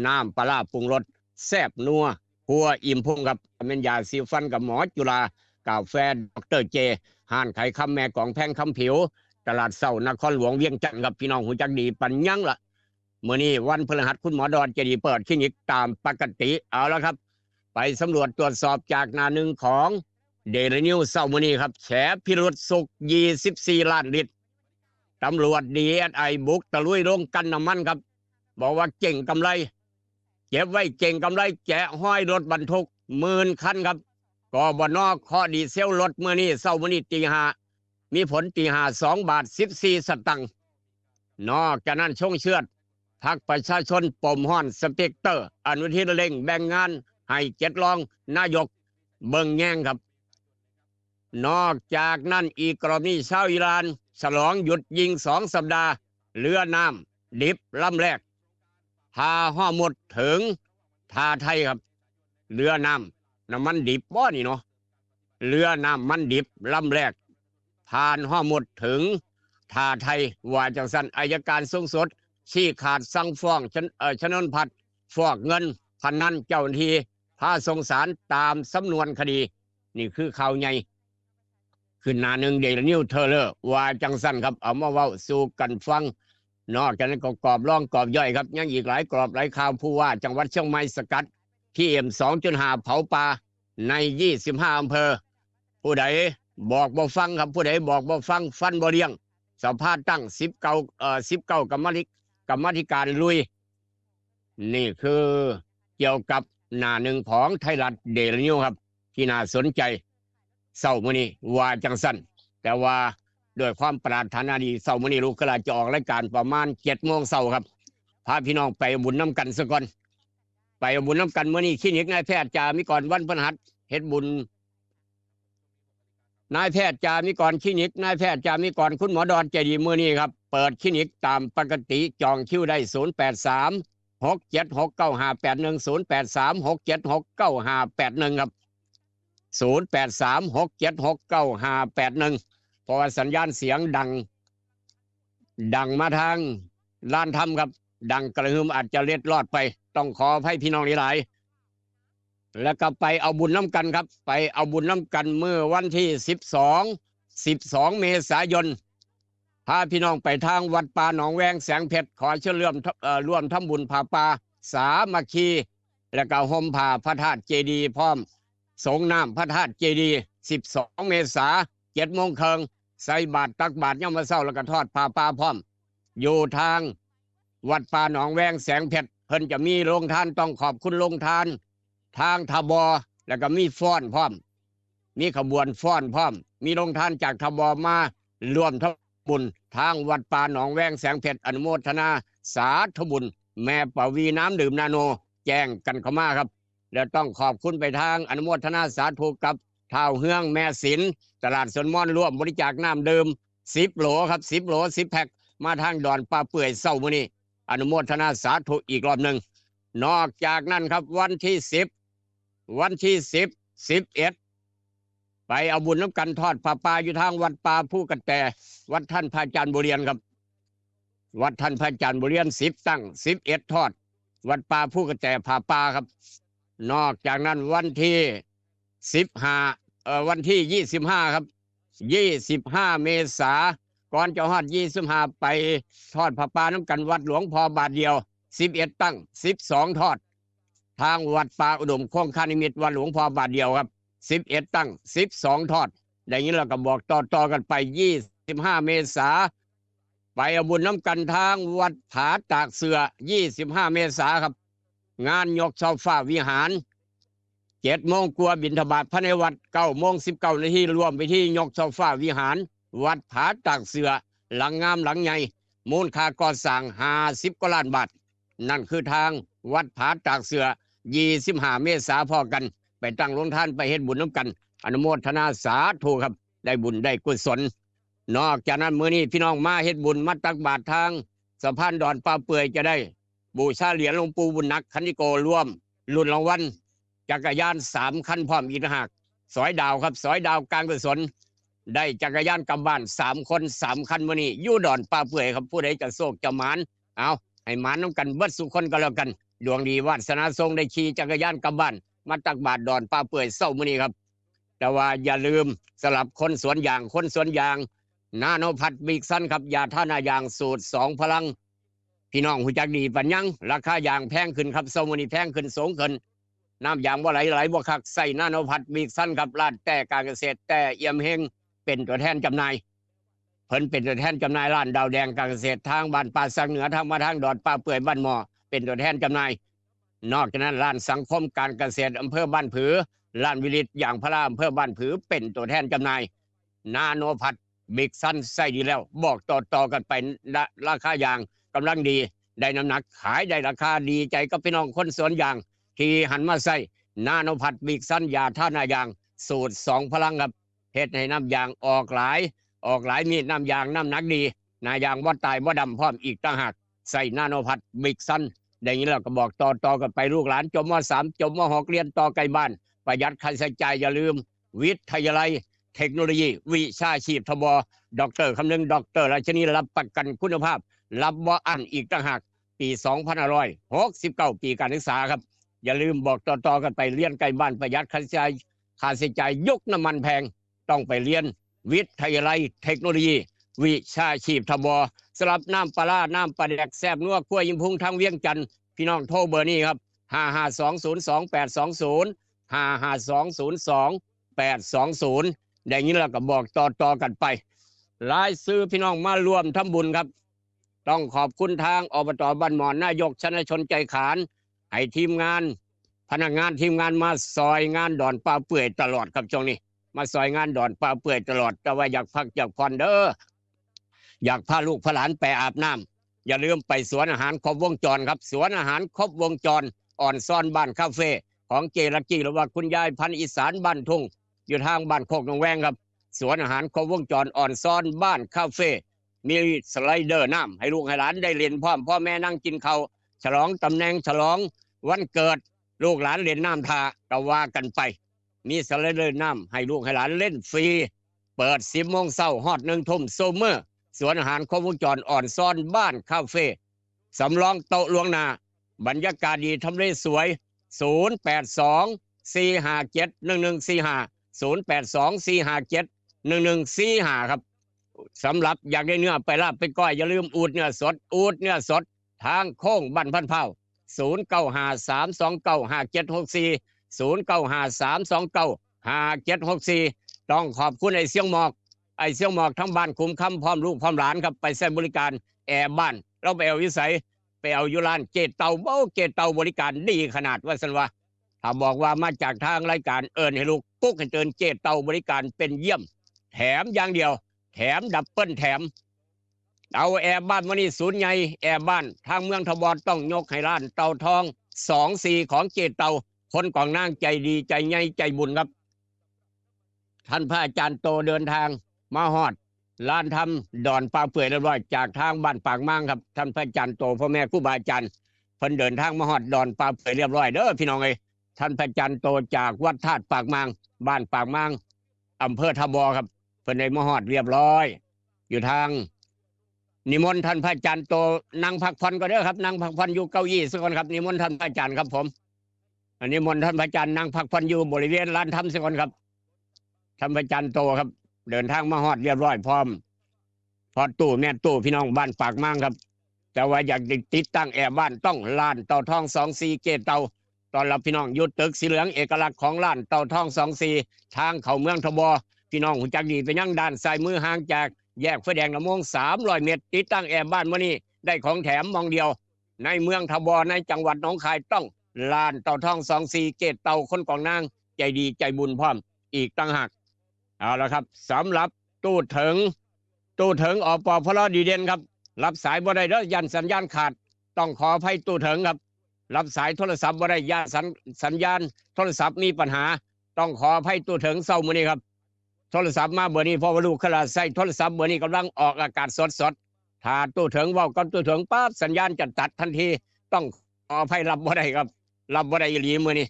น้ำปลาร้าปรุงรสแซ่บนัว ครัวอิ่มพุงครับ แม่นยาสีฟันกับหมอจุฬา กาแฟดอกเตอร์เจ ห้านขายคำแม่กองแพงคำผิว ตลาดเช้านครหลวงเวียงจันทน์ครับ พี่น้องฮู้จักดีปานหยังล่ะ มื้อนี้วันพฤหัส คุณหมอดอนใจดีเปิดคลินิกตามปกติ เอาละครับ ไปสำรวจตรวจสอบจากหน้าหนึ่งของเดลินิวเช้ามื้อนี้ครับ แฉพิรุษซุก ยี่สิบสี่ ล้านลิตร ตำรวจ ดีเอสไอ บุกตะลุยโรงกลั่นน้ำมันครับ บอกว่าเก็งกำไร เก็บไว้เก็งกำไร แกะฮอยรถบรรทุกหมื่นคันครับ กบน.เคาะดีเซลรถมื้อนี้ เช้ามื้อนี้ตีห้า มีผลตีห้า สองบาทสิบสี่สตางค์ นอกจากนั้นชงเชือดพรรคประชาชนปมฮ้อน สเปกเตอร์ อนุทินเร่งแบ่งงานให้เจ็ดรองนายกเบิ่งแยงครับ นอกจากนั้นอีกกรณีชาวอิหร่านฉลองหยุดยิงสองสัปดาห์ เรือน้ำดิบลำแรกผ่าฮอร์มุซถึงท่าไทยครับ เรือน้ำน้ำมันดิบบ่นี่เนาะ เรือน้ำมันดิบลำแรกผ่านฮอร์มุซถึงท่าไทย ว่าจังซั่น อัยการสูงสุดชี้ขาดสั่งฟ้องชน- เอ่อ ชนนพัฒน์ ฟอกเงินพนัน เจ้าหน้าที่พาส่งศาลตามสำนวนคดี นี่คือข่าวใหญ่ ขึ้นหน้าหนึ่งเดลินิวเทเลอร์ ว่าจังซั่นครับ เอามาเว้าสู่กันฟัง นอกจากนั้นก็กรอบรองกรอบย่อยครับ ยังอีกหลายกรอบหลายข่าว ผู้ว่าจังหวัดเชียงใหม่สกัด พีเอ็ม สองจุดห้า เผาป่าใน ยี่สิบห้า อำเภอ ผู้ใดบอกบ่ฟังครับ ผู้ใดบอกบ่ฟัง ฟันบ่เลี้ยง สภาตั้ง สิบเก้า เอ่อ สิบเก้า กรรมาธิ- กรรมาธิการลุย นี่คือเกี่ยวกับหน้าหนึ่งของไทยรัฐเดลินิวครับ ที่น่าสนใจเช้ามื้อนี้ ว่าจังซั่น แต่ว่า ด้วยความปรารถนาดี เช้ามื้อนี้ลูกกะลาจะออกรายการประมาณเจ็ดโมงเช้าครับ พาพี่น้องไปเอาบุญนำกันซะก่อน ไปเอาบุญนำกัน มื้อนี้คลินิกนายแพทย์จามิกร วันพฤหัสเฮ็ดบุญ นายแพทย์จามิกรคลินิก นายแพทย์จามิกร คุณหมอดอนใจดี มื้อนี้ครับ เปิดคลินิกตามปกติ จองคิวได้ ศูนย์แปดสาม หกเจ็ดหก เก้าห้าแปดหนึ่ง ศูนย์แปดสาม หกเจ็ดหก เก้าห้าแปดหนึ่ง ครับ ศูนย์แปดสาม หกเจ็ดหก เก้าห้าแปดหนึ่ง เพราะว่าสัญญาณเสียงดัง ดังมาทางลานธรรมครับ ดังกระหึ่ม อาจจะเล็ดลอดไป ต้องขออภัยพี่น้องหลายๆ แล้วก็ไปเอาบุญนำกันครับ ไปเอาบุญนำกันเมื่อวันที่สิบสอง สิบสอง เมษายน พาพี่น้องไปทางวัดป่าหนองแวงแสงเพชร ขอเชิญร่วม เอ่อ ร่วมทำบุญผ้าป่าสามัคคี แล้วก็ห่มผ้าพระธาตุเจดีย์พร้อม สงน้ำพระธาตุเจดีย์ สิบสอง เมษา เจ็ดโมงครึ่ง ใส่บาตรตักบาตรยามมื้อเช้า แล้วก็ทอดผ้าป่าพร้อม อยู่ทางวัดป่าหนองแวงแสงเพชร เพิ่นจะมีโรงทาน ต้องขอบคุณโรงทาน ทางทบ แล้วก็มีฟ้อนพร้อม มีขบวนฟ้อนพร้อม มีโรงทานจากทบมาร่วมทำบุญ ทางวัดป่าหนองแวงแสงเพชร อนุโมทนาสาธุบุญ แม่ปวีน้ำดื่มนาโน แจ้งกันเข้ามาครับ แล้วต้องขอบคุณไปทางอนุโมทนาสาธุกับท้าวเฮืองแม่ศิล ตลาดสวนมอนร่วมบริจาคน้ำดื่ม สิบ โหลครับ สิบ โหล สิบ แพ็ค มาทางดอนป่าเปื่อยเช้ามื้อนี้ อนุโมทนาสาธุอีกรอบหนึ่ง นอกจากนั้นครับ วันที่สิบ วันที่สิบ สิบเอ็ด ไปเอาบุญนำกัน ทอดผ้าป่าอยู่ทางวัดป่าภูกระแต วัดท่านพระอาจารย์บุเรียนครับ วัดท่านพระอาจารย์บุเรียน สิบ ตั้ง สิบเอ็ด ทอด วัดป่าภูกระแตผ้าป่าครับ นอกจากนั้นวันที่สิบห้า เอ่อ วันที่ยี่สิบห้าครับ ยี่สิบห้า เมษา ก่อนจะฮอดยี่สิบห้า ไปทอดผ้าป่านำกันวัดหลวงพ่อบาทเดียว สิบเอ็ด ตั้ง สิบสอง ทอด ทางวัดป่าอุดมคงคานิมิตร วัดหลวงพ่อบาทเดียวครับ สิบเอ็ด ตั้ง สิบสอง ทอด ได้ยินแล้วก็บอกต่อๆกันไป ยี่สิบห้า เมษา ไปเอาบุญนำกันทางวัดผาตากเสือ ยี่สิบห้า เมษาครับ งานยกเสาฟ้าวิหาร เจ็ดโมงกว่าบิณฑบาตภายในวัด เก้าโมงสิบเก้านาทีร่วมพิธียกเสาฟ้าวิหาร วัดผาตากเสือ หลังงามหลังใหญ่ มูลค่าก่อสร้างห้าสิบกว่าล้านบาท นั่นคือทางวัดผาตากเสือ ยี่สิบห้า เมษาพ้อกัน ไปตั้งโรงทาน ไปเฮ็ดบุญนำกัน อนุโมทนาสาธุครับ ได้บุญได้กุศล นอกจากนั้นมื้อนี้พี่น้องมาเฮ็ดบุญ มาตักบาตรทางสะพานดอนป่าเปื่อย จะได้บูชาเหรียญหลวงปู่บุญหนัก ขันธิโก ร่วมลุ้นรางวัลจักรยานสามคันพร้อมอีกต่างหาก สอยดาวครับ สอยดาวการกุศล ได้จักรยานกลับบ้านสามคนสามคันมื้อนี้ อยู่ดอนป่าเปื่อยครับ ผู้ใดจะโชคจะหมาน เอา ให้หมานนำกันเบิดสุคนก็แล้วกัน ดวงดีวาสนาส่งได้ขี่จักรยานกลับบ้าน มาตักบาตรดอนป่าเปื่อยเช้ามื้อนี้ครับ แต่ว่าอย่าลืม สำหรับคนสวนยาง คนสวนยาง นาโนพัทมิกซันครับ ยาทาหน้ายางสูตรสองพลัง พี่น้องฮู้จักดีปานยัง ราคายางแพงขึ้นครับ เช้ามื้อนี้แพงขึ้น สูงขึ้น น้ำยางบ่ไหล ไหลบ่คัก ใช้นาโนพัทมิกซันครับ ร้านแต้การเกษตร แต้เอี่ยมเฮง เป็นตัวแทนจำหน่าย เพิ่นเป็นตัวแทนจำหน่าย ร้านดาวแดงการเกษตร ทางบ้านป่าสักเหนือ ทางมาทางดอนป่าเปื่อย บ้านหม้อ เป็นตัวแทนจำหน่าย นอกจากนั้น ร้านสังคมการเกษตรอำเภอบ้านผือ ร้านวิริตยางพาราอำเภอบ้านผือ เป็นตัวแทนจำหน่าย นาโนพัทมิกซัน ใช้ดีแล้ว บอกต่อๆกันไป ราคายางกำลังดี ได้น้ำหนัก ขายได้ราคา ดีใจกับพี่น้องคนสวนยาง ที่หันมาใช้นาโนพัทมิกซัน ยาทาหน้ายางสูตรสองพลังครับ เฮ็ดให้น้ำยางออกหลาย ออกหลายมีด น้ำยางน้ำหนักดี หน้ายางบ่ตายบ่ดำพร้อมอีกต่างหาก ใช้นาโนพัทมิกซัน ได้ยินแล้วก็บอกต่อๆกันไป ลูกหลานจบ ม.สาม จบ ม.หก เรียนต่อใกล้บ้าน ประหยัดค่าใช้จ่าย อย่าลืม วิทยาลัยเทคโนโลยีวิชาชีพ ทบ ดอกเตอร์คำนึง ดอกเตอร์ราชินี รับประกันคุณภาพ รับบ่อั้นอีกต่างหาก ปี สองพันห้าร้อยหกสิบเก้า ปีการศึกษาครับ อย่าลืมบอกต่อๆกันไป เรียนใกล้บ้าน ประหยัดค่าใช้จ่าย ค่าใช้จ่ายยุคน้ำมันแพง ต้องไปเรียนวิทยาลัยเทคโนโลยีวิชาชีพ ทบ สำหรับน้ำปลาร้า น้ำปลาแดกแซ่บนัวครัวอิ่มพุงทางเวียงจันทน์ พี่น้องโทรเบอร์นี้ครับ ห้าห้าสองศูนย์สองแปดสองศูนย์ ห้าห้าสองศูนย์สองแปดสองศูนย์ ได้ยินแล้วก็บอกต่อๆกันไป รายชื่อพี่น้องมาร่วมทำบุญครับ ต้องขอบคุณทาง อบต.บ้านหม้อ นายกชนะชนใจขาน ให้ทีมงาน พนักงานทีมงานมาซอยงานดอนป่าเปื่อยตลอดครับช่วงนี้ มาซอยงานดอนป่าเปื่อยตลอด แต่ว่าอยากพักอยากผ่อนเด้อ อยากพาลูกพาหลานไปอาบน้ำ อย่าลืมไปสวนอาหารครบวงจรครับ สวนอาหารครบวงจร อ่อนซ่อนบ้านคาเฟ่ ของเจลักกี้ หรือว่าคุณยายพันธุ์อีสานบ้านทุ่ง อยู่ทางบ้านโคกหนองแวงครับ สวนอาหารครบวงจร อ่อนซ่อนบ้านคาเฟ่ มีสไลเดอร์น้ำให้ลูกให้หลานได้เล่นพร้อม พ่อแม่นั่งกินข้าว ฉลองตำแหน่ง ฉลองวันเกิด ลูกหลานเล่นน้ำท่าก็ว่ากันไป มีสไลเดอร์น้ำให้ลูกให้หลานเล่นฟรี เปิดสิบโมงเช้าฮอดหนึ่งทุ่มซุมื้อ สวนอาหารครบวงจร อ่อนซ่อนบ้านคาเฟ่ สำรองโต๊ะล่วงหน้า บรรยากาศดี ทำเลสวย ศูนย์แปดสอง สี่ห้าเจ็ด หนึ่งหนึ่งสี่ห้า ศูนย์แปดสอง สี่ห้าเจ็ด หนึ่งหนึ่งสี่ห้า ครับ สำหรับอยากได้เนื้อไปลาบไปก้อย อย่าลืมอูดเนื้อสด อูดเนื้อสด ทางโค้งบ้านพันพร้าว ศูนย์เก้าห้า สามสองเก้า ห้าเจ็ดหกสี่ ศูนย์เก้าห้า สามสองเก้า ห้าเจ็ดหกสี่ ต้องขอบคุณไอ้เสียงหมอก ไอ้เสียงหมอกทั้งบ้านคุ้มคำพร้อมลูกพร้อมหลานครับ ไปใช้บริการแอร์บ้าน เราไปเอาอยู่ไส ไปเอาอยู่ร้านเจ๊เต่า บ่ เจ๊เต่าบริการดีขนาดว่าซั่นวะ ถ้าบอกว่ามาจากทางรายการ เอิ้นให้ลูกปลุกให้ตื่น เจ๊เต่าบริการเป็นเยี่ยม แถมอย่างเดียว แถมดับเบิลแถม เอาแอร์บ้านมื้อนี้ ศูนย์ใหญ่แอร์บ้านทางเมืองทบต้องยกให้ร้านเต่าทอง สองสี่ ของเจ๊เต่า คนกองนางใจดีใจใหญ่ใจบุญครับ ท่านพระอาจารย์โตเดินทางมาฮอดลานธรรมดอนป่าเปื่อยเรียบร้อย จากทางบ้านปากมางครับ ท่านพระอาจารย์โต พ่อแม่ครูบาอาจารย์ เพิ่นเดินทางมาฮอดดอนป่าเปื่อยเรียบร้อยเด้อพี่น้องเอ้ย ท่านพระอาจารย์โตจากวัดธาตุปากมาง บ้านปากมาง อำเภอท่าบ่อครับ เพิ่นได้มาฮอดเรียบร้อย อยู่ทาง นิมนต์ท่านพระอาจารย์โตนั่งพักผ่อนก่อนเด้อครับ นั่งพักผ่อนอยู่เก้าอี้ซะก่อนครับ นิมนต์ท่านพระอาจารย์ครับผม อันนี้นิมนต์ท่านพระอาจารย์นั่งพักผ่อนอยู่บริเวณลานธรรมซะก่อนครับ ท่านพระอาจารย์โตครับ เดินทางมาฮอดเรียบร้อยพร้อม พ่อตู้แม่ตู้พี่น้องบ้านปากมางครับ แต่ว่าอยากติดตั้งแอร์บ้านต้องร้านเต่าทอง สองสี่ เจ๊เต่า ต้อนรับพี่น้องอยู่ตึกสีเหลืองเอกลักษณ์ของร้านเต่าทอง สองสี่ ทางเข้าเมืองทบ พี่น้องฮู้จักดีเป็นหยัง ด้านซ้ายมือห่างจากแยกไฟแดงละโมง สามร้อยเมตร ติดตั้งแอร์บ้านมื้อนี้ได้ของแถมหม่องเดียว ในเมืองทบ ในจังหวัดหนองคายต้องร้านเต่าทอง สองสี่ เจ๊เต่า คนกองนางใจดีใจบุญพร้อมอีกต่างหาก เอาละครับ สำหรับตู้เถิง ตู้เถิง อปพล ดีเด่นครับ รับสายบ่ได้เด้อ ย่านสัญญาณขาด ต้องขออภัยตู้เถิงครับ รับสายโทรศัพท์บ่ได้ ย่านสัญ สัญญาณโทรศัพท์มีปัญหา ต้องขออภัยตู้เถิงเช้ามื้อนี้ครับ โทรศัพท์มาเบอร์นี้ เพราะว่าลูกค้าใช้โทรศัพท์เบอร์นี้กำลังออกอากาศสดๆ ถ้าตู้เถิงเว้ากับตู้เถิงปั๊บ สัญญาณจะตัดทันที ต้องขออภัย รับบ่ได้ครับ รับบ่ได้อีหลีมื้อนี้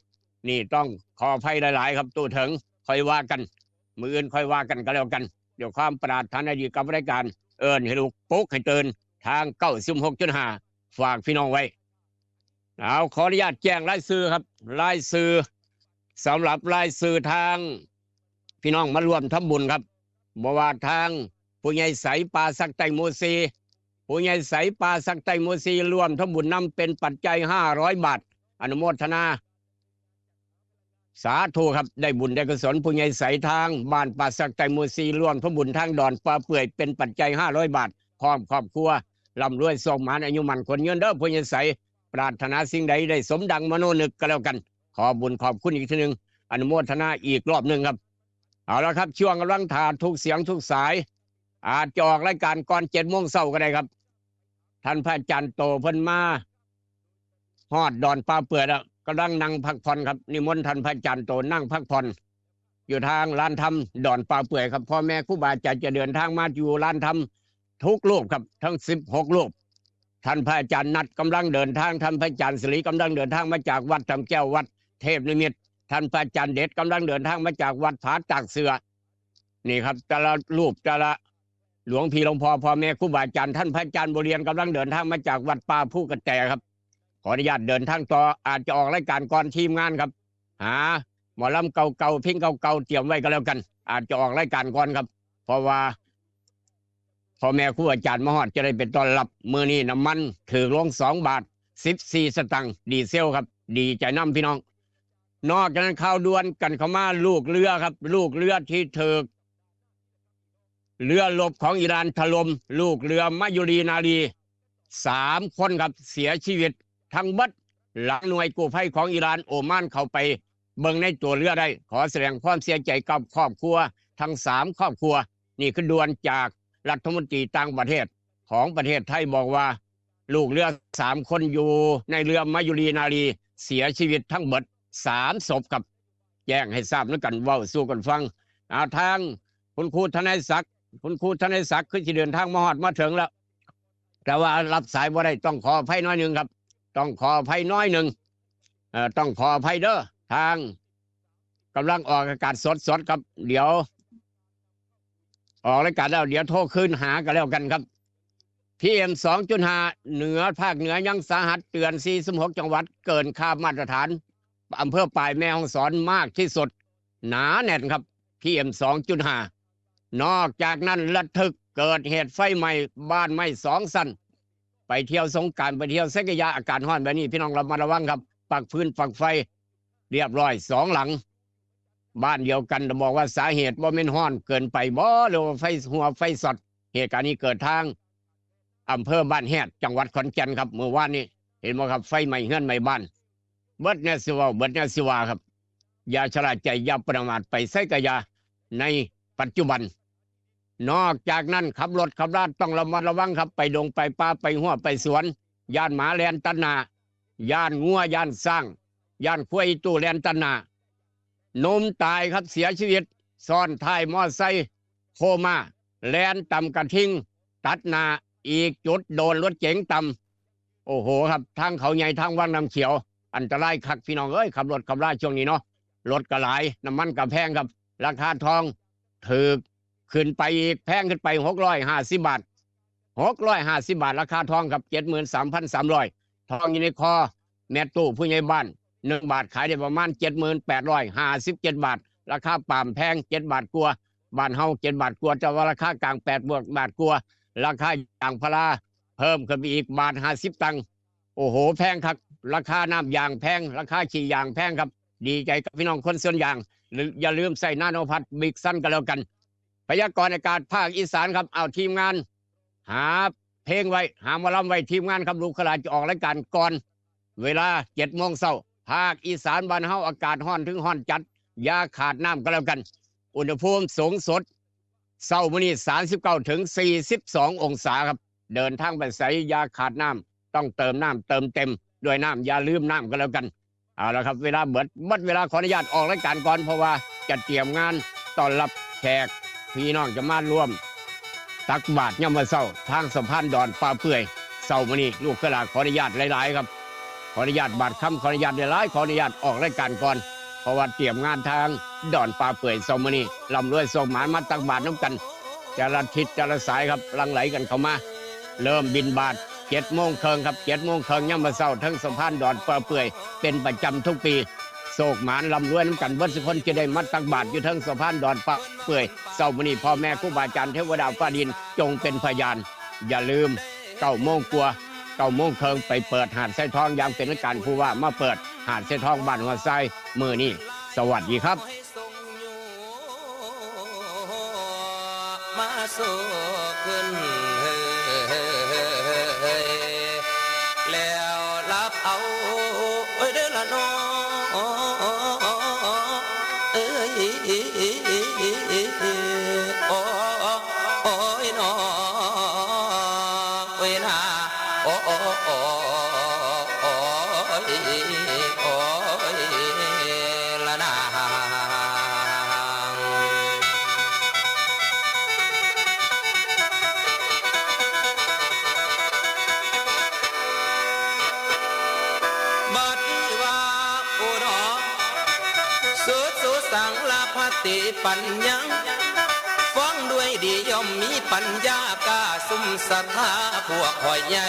นี่ต้องขออภัยหลายๆ ครับ ตู้เถิง ค่อยว่ากัน มื้ออื่นค่อยว่ากันก็แล้วกัน ด้วยความปรารถนาดีกับรายการ เอิ้นให้ลูกปลุกให้ตื่น ทาง เก้าสิบหกจุดห้า ฝากพี่น้องไว้ เอา ขออนุญาตแจ้งรายชื่อครับ รายชื่อ สำหรับรายชื่อทาง พี่น้องมาร่วมทำบุญครับ บ่ว่าทางผู้ใหญ่ใสป่าสักใต้หมู่สี่ ผู้ใหญ่ใสป่าสักใต้หมู่สี่ ร่วมทำบุญนำเป็นปัจจัย ห้าร้อยบาท อนุโมทนา สาธุครับ ได้บุญได้กุศล ผู้ใหญ่ใสทางบ้านป่าสักใต้หมู่สี่ ร่วมทำบุญทางดอนป่าเปื่อยเป็นปัจจัย ห้าร้อยบาท พร้อมครอบครัว ร่ำรวยโชคหมาน อายุมั่นขวัญยืนเด้อ ผู้ใหญ่ใส ปรารถนาสิ่งใดได้สมดังมโนนึกก็แล้วกัน ขอบุญขอบคุณอีกทีหนึ่ง อนุโมทนาอีกรอบหนึ่งครับ เอาละครับ ช่วงกำลังถ่าทุกเสียงทุกสาย อาจจะออกรายการก่อน เจ็ดโมงเช้าก็ได้ครับ ท่านพระอาจารย์โตเพิ่นมาฮอดดอนป่าเปื่อยแล้ว กำลังนั่งพักผ่อนครับ นิมนต์ท่านพระอาจารย์โตนั่งพักผ่อน อยู่ทางลานธรรมดอนป่าเปื่อยครับ พ่อแม่ครูบาอาจารย์จะเดินทางมาอยู่ลานธรรมทุกรูปครับ ทั้ง สิบหก รูป ท่านพระอาจารย์นัดกำลังเดินทาง ท่านพระอาจารย์สิริกำลังเดินทางมาจากวัดถ้ำแก้ว วัดเทพนิมิต ท่านพระอาจารย์เดชกำลังเดินทางมาจากวัดผาตากเสือ นี่ครับ แต่ละรูป แต่ละหลวงพี่หลวงพ่อ พ่อแม่ครูบาอาจารย์ ท่านพระอาจารย์บุญเรียนกำลังเดินทางมาจากวัดป่าภูกระแตครับ ขออนุญาตเดินทางต่อ อาจจะออกรายการก่อนทีมงานครับ หาหมอลำเก่าๆ เพลงเก่าๆ เตรียมไว้ก็แล้วกัน อาจจะออกรายการก่อนครับ เพราะว่า พ่อแม่ครูอาจารย์มาฮอดจะได้ไปต้อนรับ มื้อนี้น้ำมันถูกลง สองบาท สิบสี่ สตางค์ ดีเซลครับ ดีใจนำพี่น้อง นอกจากนั้นข่าวด่วนกันเข้ามา ลูกเรือครับ ลูกเรือที่ถูกเรือรบของอิหร่านถล่ม ลูกเรือมายุรีนารี สามคนครับ เสียชีวิตทั้งหมด หลังหน่วยกู้ภัยของอิหร่านโอมานเข้าไป เบิ่งในตั๋วเรือได้ ขอแสดงความเสียใจกับครอบครัวทั้งสามครอบครัว นี่คือด่วนจากรัฐมนตรีต่างประเทศของประเทศไทย บอกว่าลูกเรือสามคนอยู่ในเรือมายุรีนารีเสียชีวิตทั้งหมดสามศพครับ แจ้งให้ทราบนำกัน เว้าสู่กันฟัง เอาทางคุณครูทนายศักดิ์ คุณครูทนายศักดิ์คือสิเดินทางมาฮอดมาถึงแล้ว แต่ว่ารับสายบ่ได้ ต้องขออภัยน้อยหนึ่งครับ ต้องขออภัยน้อยหนึ่ง เอ่อ ต้องขออภัยเด้อ ทางกำลังออกอากาศสดๆครับ เดี๋ยว ออกรายการแล้ว เดี๋ยวโทรคืนหากันแล้วกันครับ พีเอ็มสองจุดห้า เหนือ ภาคเหนือยังสาหัส เตือนสี่สิบหกจังหวัด เกินค่ามาตรฐาน อำเภอปาย แม่ฮ่องสอนมากที่สุด หนาแน่นครับ พีเอ็มสองจุดห้า นอกจากนั้นระทึกเกิดเหตุไฟไหม้บ้านไม้สองชั้น ไปเที่ยวสงกรานต์ ไปเที่ยวไซกะยา อากาศร้อนแบบนี้ พี่น้องระมัดระวังครับ ปักฟืนปักไฟ เรียบร้อยสองหลัง บ้านเดียวกัน บอกว่าสาเหตุบ่แม่นร้อนเกินไปบ่ หรือว่าไฟหัวไฟช็อต เหตุการณ์นี้เกิดทางอำเภอบ้านแฮด จังหวัดขอนแก่นครับ เมื่อวานนี้ เห็นบ่ครับ ไฟไหม้เฮือนไหม้บ้าน เบิดแนวสิเว้า เบิดแนวสิว่าครับ อย่าชะล่าใจ อย่าประมาท ไปไสกะยา ในปัจจุบัน นอกจากนั้นขับรถขับราต้องระมัดระวังครับ ไปดงไปป่า ไปฮั้วไปสวน ย้านหมาแล่นตัดหน้า ย้านงัว ย้านช้าง ย้านควายอีตู้แล่นตัดหน้า หนุ่มตายครับ เสียชีวิต ซ้อนท้ายมอไซค์โคม่า แล่นตำกะทิง ตัดหน้า อีกจุดโดนรถเก๋งตำ โอ้โหครับ ทางเขาใหญ่ ทางวังน้ำเขียว อันตรายคักพี่น้องเอ้ย ขับรถขับราช่วงนี้เนาะ รถก็หลาย น้ำมันก็แพงครับ ราคาทองถูกขึ้นไปอีก แพงขึ้นไป หกร้อยห้าสิบบาท หกร้อยห้าสิบบาท ราคาทองครับ เจ็ดหมื่นสามพันสามร้อย ทองอยู่ในคอ แม่ตู้ผู้ใหญ่บ้าน หนึ่งบาทขายได้ประมาณ เจ็ดหมื่นแปดร้อยห้าสิบเจ็ดบาท ราคาปาล์มแพง เจ็ดบาทกว่า บ้านเฮา เจ็ดบาทกว่า แต่ว่าราคากลาง แปดบาทกว่า ราคายางพาราเพิ่มขึ้นไปอีก บาทห้าสิบตังค์ โอ้โห แพงคัก ราคาน้ำยางแพง ราคาขี้ยางแพงครับ ดีใจกับพี่น้องคนสวนยาง อย่าลืมใส่นาโนพัด บิ๊กซัน กันแล้วกัน พยากรณ์อากาศภาคอีสานครับ เอาทีมงาน หาเพลงไว้ หาหมอลำไว้ ทีมงานครับ ลูกขลาจะออกรายการก่อน เวลาเจ็ดโมงเช้า ภาคอีสานบ้านเฮา อากาศร้อนถึงร้อนจัด อย่าขาดน้ำกันแล้วกัน อุณหภูมิสูงสุดเช้ามื้อนี้ สามสิบเก้าถึงสี่สิบสององศาครับ เดินทางไปไสอย่าขาดน้ำ ต้องเติมน้ำเติมเต็มด้วยน้ำ อย่าลืมน้ำกันแล้วกัน เอาละครับ เวลาเบิด หมดเวลา ขออนุญาตออกรายการก่อน เพราะว่าจะเตรียมงานต้อนรับแขก พี่น้องจะมาร่วมตักบาตรยามมื้อเช้า ทางสะพานดอนป่าเปื่อย เช้ามื้อนี้ ลูกขลาขออนุญาตหลายๆครับ ขออนุญาตบาทคำ ขออนุญาตหลายๆ ขออนุญาตออกรายการก่อน เพราะว่าเตรียมงานทางดอนป่าเปื่อย เช้ามื้อนี้ ร่ำรวยโชคหมาน มาตักบาตรนำกัน แต่ละทิศแต่ละสายครับ หลั่งไหลกันเข้ามา เริ่มบิณฑบาตเจ็ดโมงครึ่งครับ เจ็ดโมงครึ่งยามมื้อเช้า เทิงสะพานดอนป่าเปื่อย เป็นประจำทุกปี โชคหมานร่ำรวยนำกันเบิดสุคน จะได้มาตักบาตรอยู่เทิงสะพานดอนป่าเปื่อย เช้ามื้อนี้ พ่อแม่ครูบาอาจารย์ เทวดาฟ้าดิน จงเป็นพยาน อย่าลืม เก้าโมงกว่า เก้าโมงครึ่ง ไปเปิดหาดทรายทองอย่างเป็นทางการ ผู้ว่ามาเปิดหาดทรายทองบ้านหัวทราย มื้อนี้ สวัสดีครับ มาสู่ขึ้น เฮ้ย แล้วหลับเอา เอ้ย เด้อละน้อ เอ้ย โอ้ โอ้ยน้อ โอ้ยนา โอ้ โอ้ โอ้ โอ้ย โอ้ย ละนา บัดนี้ว่า โอ้น้อ สุดสุสังลาพติปัญญัง ฟังด้วยดีย่อมมีปัญญากาสุมศรัทธาพวกข่อยใหญ่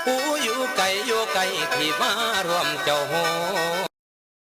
ผู้อยู่ไกลอยู่ไกลที่มาร่วมเจ้าโฮ